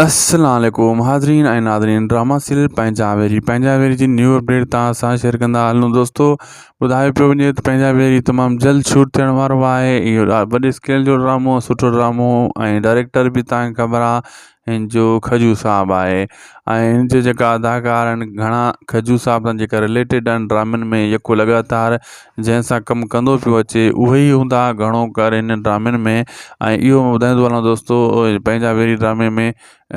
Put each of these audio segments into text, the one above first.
السلام عليڪم حاضرين ۽ ناظرين ڊراما سيريل پنهنجا ويري پنهنجا ويري جي نيو اپڊيٽ تان اسان شيئر ڪندا هلون دوستو ٻڌايو پيو وڃي ته پنهنجا ويري تمام جلد شوٽ ٿيڻ وارو آهي اهو وڏي اسڪيل جو ڊرامو سٺو ڊرامو ۽ ڊائريڪٽر به تان خبر آ هن جو کجو صاحب آهي ۽ هن جي جيڪا اداڪار آهن گهڻا کجو صاحب سان جيڪا رليٽيڊ آهن ڊرامن ۾ يڪو لڳاتار جنهن سان ڪم ڪندو پيو اچي اهي ئي هوندا گهڻو ڪري هن ڊرامن ۾ ۽ اهو مان ٻڌائيندو هلان دوستو پنهنجا ويري ڊرامي ۾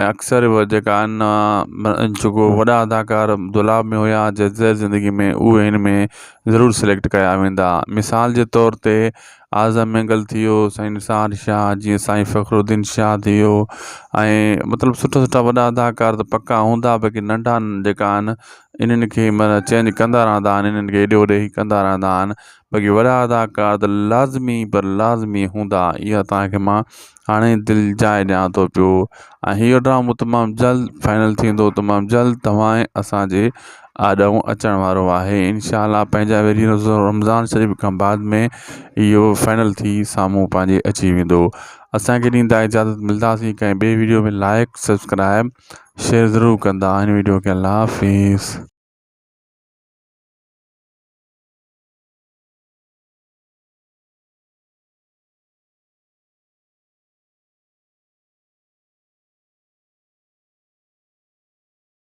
اڪثر جيڪا آهن جيڪو وڏا اداڪار دولاب ۾ هيا جديد زندگي ۾ اهي هن ۾ ضرور سليڪٽ ڪيا ويندا مثال جي طور تي اعظم مينگل ٿي ويو سائين نثار شاهه جيئن سائين فخر الدين شاهه ٿي ويو ۽ مطلب سٺا سٺا وڏا اداڪار ته پڪا هوندا باقي ننڍا جيڪا آهن انهن کي معنيٰ چينج ڪندا رهندا آهن انهن کي هيڏي هوڏي ڪندا رهندا آهن باقي وڏا اداڪار ته لازمي پر لازمي هوندا اها توهان کي مان هاڻي دل جاء ڏيان ٿو پيو ۽ هيء ڊرامو تمام جلد فائنل ٿيندو تمام جلد توهان ۽ اسان جي آڏو اچڻ وارو آهي انشاء الله پنهنجا وري رمضان شريف کان بعد ۾ اهو فائنل ٿي سامهون پنهنجي اچي ويندو اسانکي ڏيندا اجازت ملداسين ڪنهن ٻي ويڊيو ۾ لائڪ سبسڪرائب شيئر ضرور ڪندا هن ويڊيو کي الله حافظ.